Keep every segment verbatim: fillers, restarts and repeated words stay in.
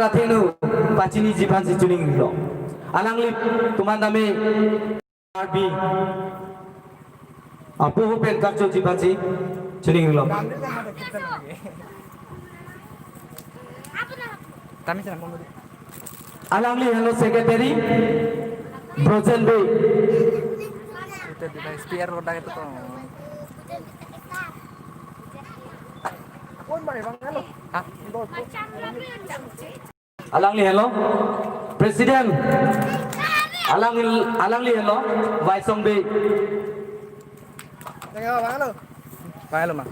athengno pachiniji aphansi choninglo. Alangli atum aphan tame Karbi apoho pen karchoji aphansi choninglo. Kami sana mau. Alangli henlo Secretary Brojen Bey. Itu di S P R roda itu tuh. Hah? Alangli henlo President. Alang, alangli henlo Waisong Bey. Bang, halo. Bang, halo, ma.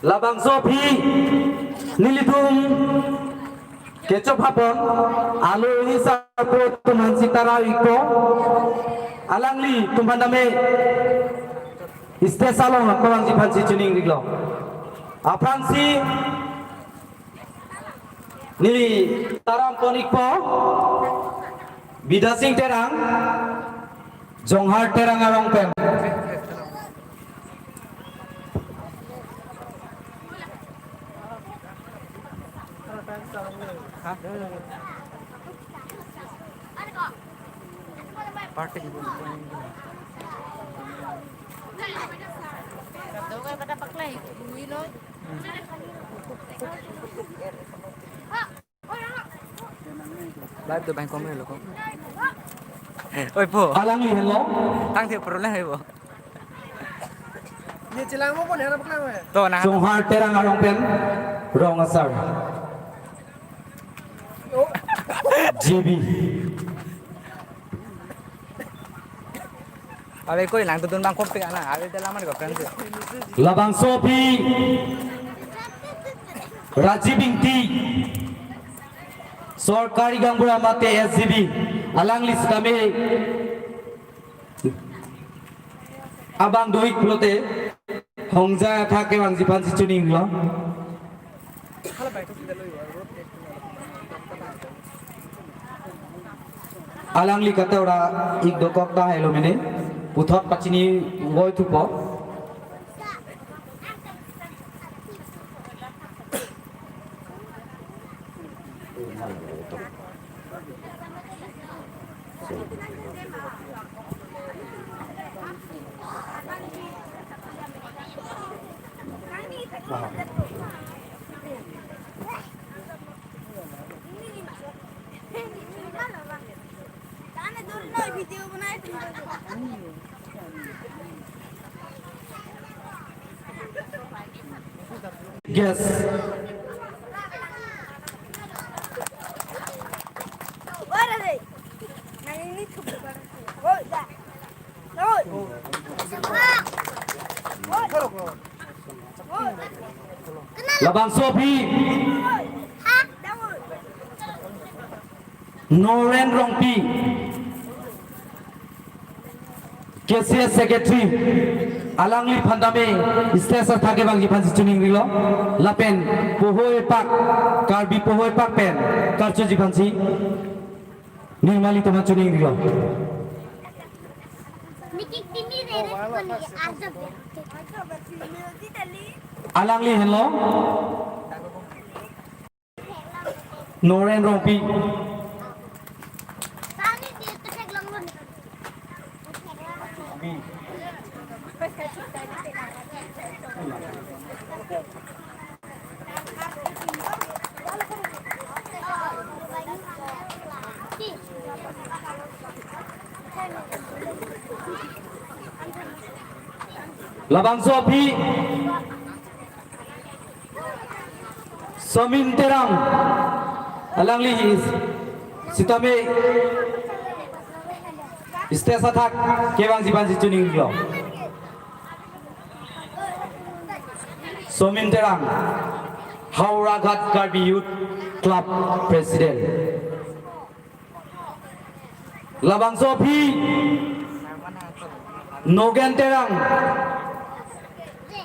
Labangso aphi nelitum kechop hapon, alo ini sarpo atum aphansi tara ikpo, alangli atum aphan tame stage along ako vangji aphansi choningri lo. Aphrangsi neli taram pon ikpo, Bidya Sing Terang, Jonghar Terang arong pen. Live to bang komen lo ko. Oi po. Alangli henlo. Tang the problem hai po. Ni chelang mo pon hera paklang hai. To na. Jonghar Terang arong pen rong asar. G B. Ave koi lang tudun bang kopik ana, ave dalam mana ko friend. Labangso aphi Rajiv Ingti, Sorkari Gaonbura mate S G B, alangli sitame abang do-ik pulote hongja athak kevangji aphansi choninglo. Alangli kate ora ik dokok ta helo mene. Puthot pachini voi thupo. Yes. Labangso aphi Noren Rongpi, K C S Secretary, alangliphan tame stage athak kevangji aphansi choningrilo, lapen poho epak, Karbi poho epak pen karchoji aphansi nirmali atum aphan choningrilo. Alangli henlo Noren Rongpi. Labangso aphi Somin Terang, alangli sitame stage athak kevangji aphansi choningrilo. Somin Terang, Howraghat Karbi Youth Club President. Labangso aphi Nogen Terang,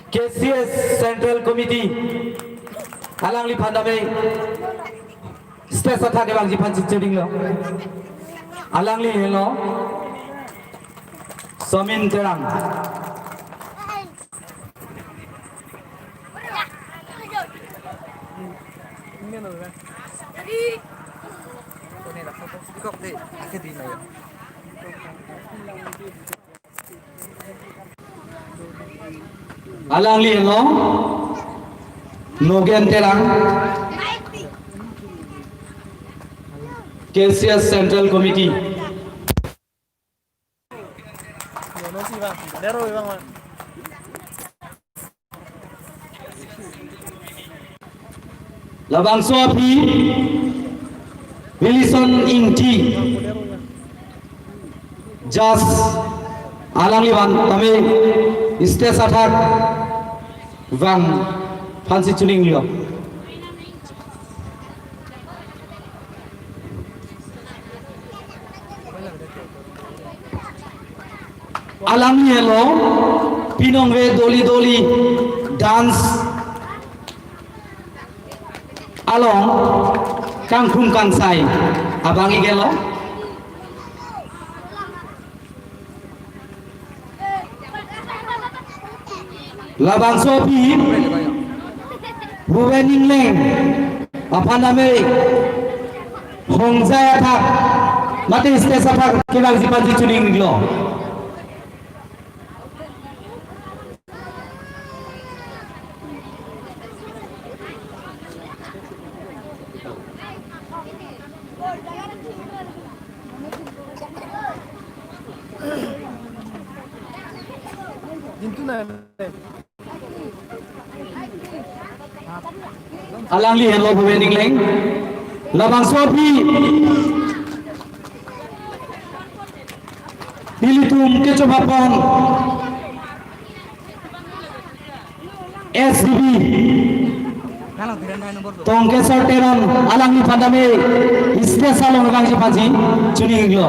K C S Central Committee, alangliphan tame stage athak kevangji aphansi choninglo. Alangli henlo Somin Terang. Alangli henlo Nogen Terang, K C S Central Committee. Labangso aphi Wilson Ingti, judge, alangliphan tame stage athak vangphansi choninglo. Alangli henlo Pinongve Doli Doli dance along kangkhum kangsai abang ikelo. Labangso aphi Bhuben Ingleng aphan tame hongjai athak mate stage athak kevangji aphansi choninglo. Alangli henlo Bhuben Ingleng. Labangso aphi nelitum kechopapon S D B Tongkesor Teron alangliphan tame stage along vangji aphansi choninglo.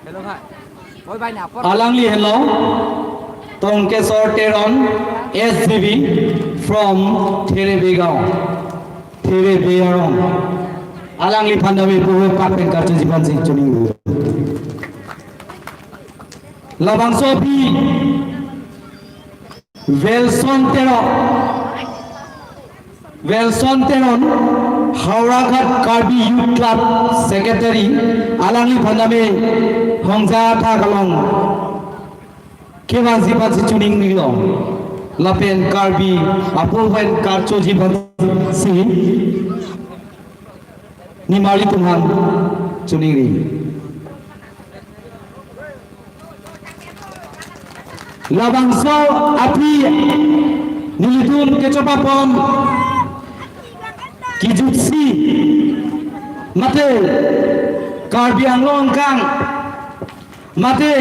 Hello, hi. Oi, bhai, na, apor. Alangli henlo Tongkesor Teron, S D B from Therebegaon, Therebegaon. Alangliphan tame puhu kapen karchoji aphansi choning. Labangso aphi Wilson Teron, Wilson Teron, Howraghat Karbi Youth Club Secretary, alangliphan tame hongjai athak along kevangji aphansi choningnilo. Lapen Karbi apo pen karchoji aphansi nimarlitum aphan choningri. Labangso aphi nelitum kechopapon kijutsi mate Karbi Anglong kang mate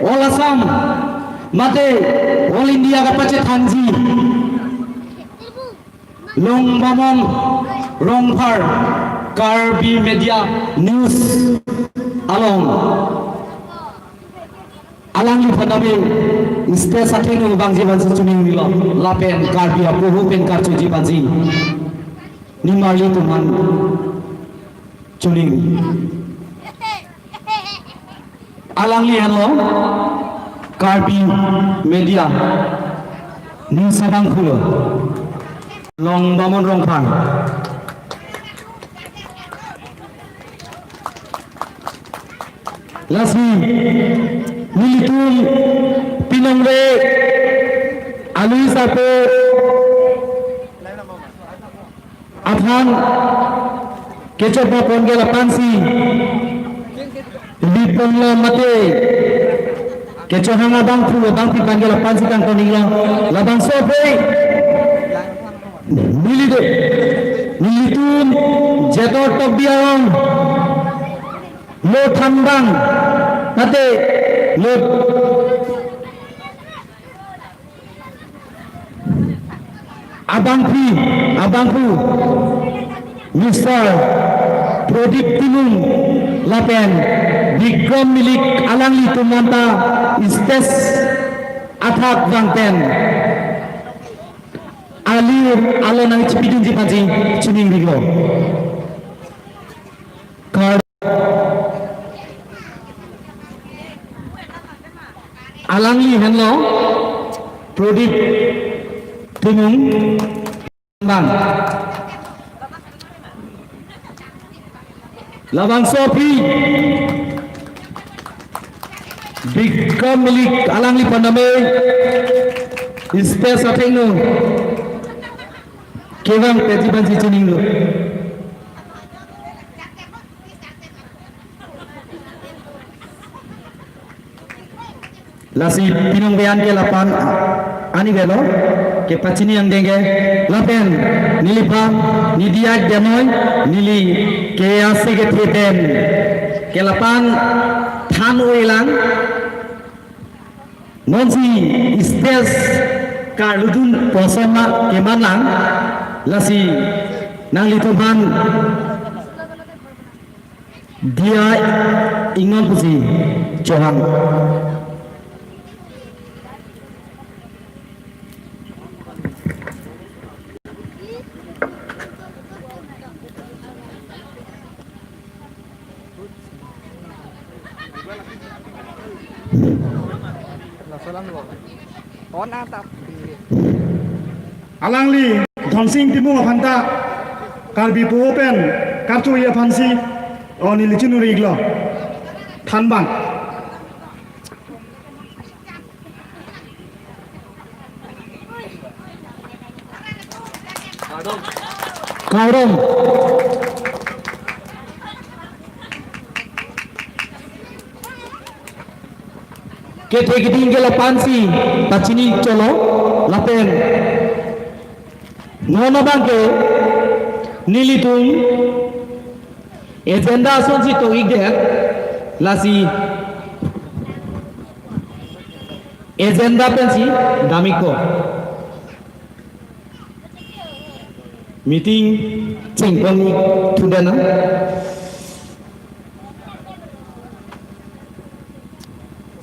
all Assam mate all India kapachethanji Longbamon Rongphar Karbi Media News along alangliphan tame stage athengno vangji aphansi choningnilo lapen Karbi apoho pen karchoji aphansi nimarlitum aphan choningri. Alangli henlo Karbi Media News abangphu lo Longbamon Rongphar. Lasi nelitum Pinongve alui sapo aphan kechopapon ke lapu-ansi lipon lo mate kechohang abangphu abangpi aphan ke lapu-ansi tangkon-iklo. Labangso aphi nelitum, nelitum Jetor Tokbi Arong lo thambang mate lo abangpi, abangphu Mister Prodip Timung lapen Bikram Milik alanglitum anta stage athak vangpen alir alo nangchipidunji aphansi chiningrilo. Kar- Alangli henlo Prodip Timung. Bang. Labangso aphi Bikram Milik alangliphan tame stage athengno kevang peji aphansi chininglo. Lasi pinong beyan ke lapan ani velo kepachini angdeng ke lapen neliphan nidiak damnoi neli ke ase ke theten ke lapan than-o-elang nonsi stage karludun posoma kemanlang lasi nanglitumphan diya ingnon pusi chohang. Alangli Dhonsing Timung aphanta Karbi po pen karchoji aphansi o neli chiningri-iklo. Thanbang. Kardom. Kethe keding ke lapansi pachini cholo lapen non abang ke nelitum agenda asonsi to-ikdet lasi agenda pensi damikpo. Meeting chengpon thudenang.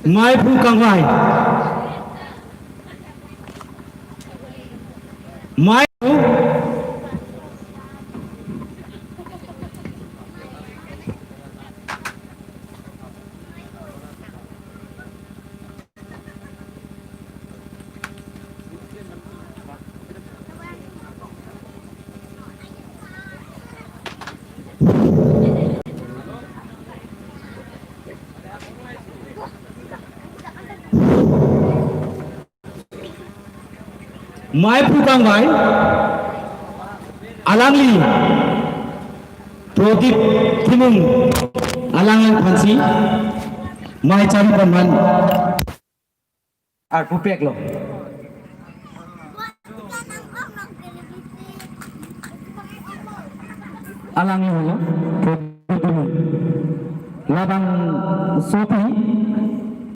Maiphu kangvai. Maiphu. Maiphu kangvai alangli Prodip Timung alangliphansi mai chari ponman arpu peklo. Alangli henlo Prodip Timung. Labangso aphi